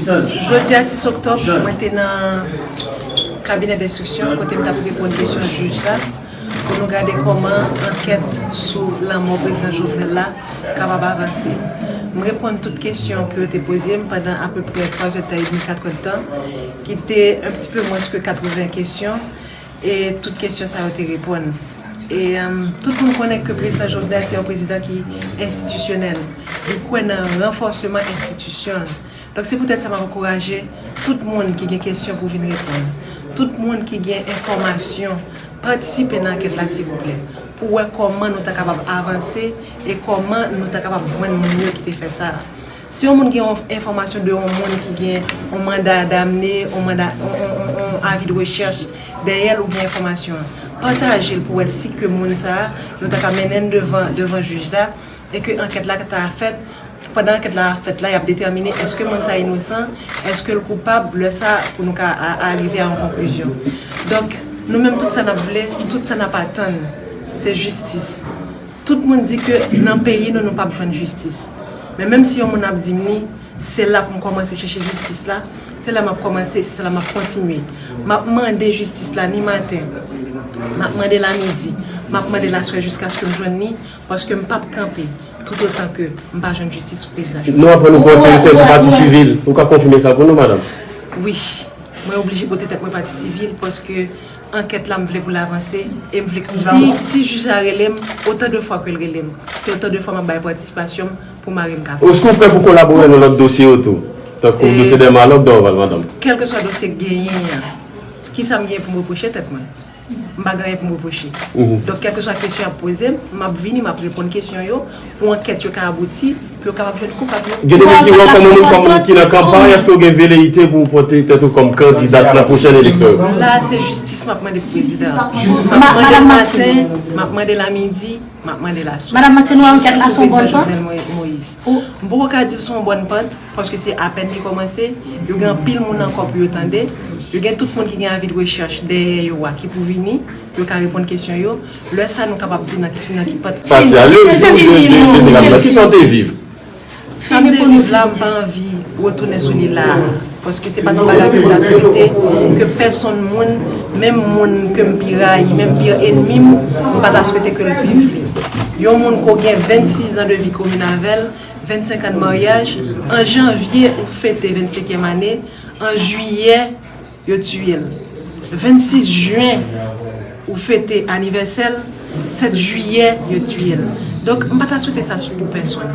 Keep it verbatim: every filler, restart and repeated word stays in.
Jodi a sis oktòb, mwen te nan kabinè denstriksyon kote m t ap reponn kesyon jij la pou nou gade kòman ankèt sou lanmò prezidan Jovenel la kapab avanse. M reponn tout kesyon ke yo te poze m pandan apeprè twa zè tan edmi, kat è tan, ki te un petit peu moins que quatre-vingts kesyon, e tout kesyon sa yo te reponn. E um, tout moun konnen ke prezidan Jovenel se yon prezidan ki enstitisyonèl. Li kwè nan ranfòseman enstitisyon l. Donk se poutèt sa m ap ankouraje tout moun ki gen kesyon pou vin reponn. Tout moun ki gen enfòmasyon, patisipe nan ankèt la silvouplè, pou wè kòman nou ta kapab avanse e kòman nou ta kapab jwenn moun yo ki te fè sa. Si yon moun gen yon enfòmasyon de yon moun ki gen yon manda damne, yon manda, yon, yon, yon, yon avi de rechèch dèyè l oubyen enfòmasyon an, pataje l pou wè si ke moun sa a, nou ta ka mennen l devan, devan jij la, e ke ankèt la ta fèt. Pandan ankèt la ap fèt la, y ap detèmine èske moun sa a inosan, èske l koupab, lè sa a pou nou ka a- arive a yon konklizyon. Donk, nou menm tout sa n ap vle, tout sa n ap atann, se jistis. Tout moun di ke nan peyi nou, nou p ap jwenn jistis. Men menm si yon moun ap di m li, se la pou m kòmanse chèche jistis la, se la m ap kòmanse, se la m ap kontinye. M ap mande jistis la ni maten, m ap mande l a midi, m ap mande l aswè jiskaske m jwenn li, paske m p ap kanpe toutotan ke m pa jwenn jistis sou peyi sa. Nou aprann ou pou otorite pou pati sivil. Ou ka konfime sa pou nou, madanm? Wi, mwen oblije pote tèt mwen pati sivil paske ankèt la m vle pou l avanse e m vle si, si jij la rele m, otan de fwa ke l rele m, se otan de fwa m ap bay patisipasyon m pou mari m ka viv. Èske w prè pou kolabore nan lòt dosye yo tou? Tankou dosye Dèmalòk, Dorval, madanm? Kèlkeswa dosye k genyen an, kisa m gen pou m repwoche tèt mwen? M pa gen anyen pou m repwoche. Donk, kèlkeswa kesyon y ap poze m, m ap vini, m ap reponn kesyon yo, pou ankèt yo ka abouti, pou yo kapab jwenn koupab yo. Gen de moun ki wè w kòm yon moun kòm ki nan kanpay, èske w gen veleyite pou w pote tèt ou kòm kandidat nan pwochèn eleksyon yo? La, se jistis m ap mande pou prezidan an. M ap mande l maten, m ap mande l a midi, m ap mande l aswè. Madanm Martine, wè ankèt la se yon bòn pant? Jistis pou prezidan Jovenel Moïse. M poko ka di l se yon bòn pant, paske se apèn li kòmanse. Yo gen anpil moun ankò pou yo tande. Yo gen tout moun ki gen avi de rechèch dèyè yo a ki pou vini, pou yo ka reponn kesyon yo. Lè sa a, nou kapab di nan ki, nan ki pant. Fasyal yo, jou de, de, de, de, de, ki sa w te viv? Sa m te viv la, m pa anvi retounen sou li la a. Paske se pa t yon bagay ke m ta swete ke pèsonn moun, menm moun ke m pi rayi, menm pi ènmi m, m pa ta swete ke l viv li. Yon moun ke w gen vennsis zan de vi komin avè l, vennsenk an de maryaj, an janvye ou fete vennsenkyèm ane, an jiyè, yo tiye l. Vennsis jen, ou fete anivèsè l, sèt jiyè, yo tiye l. Donk, m pa ta swete sa pou pèsonn.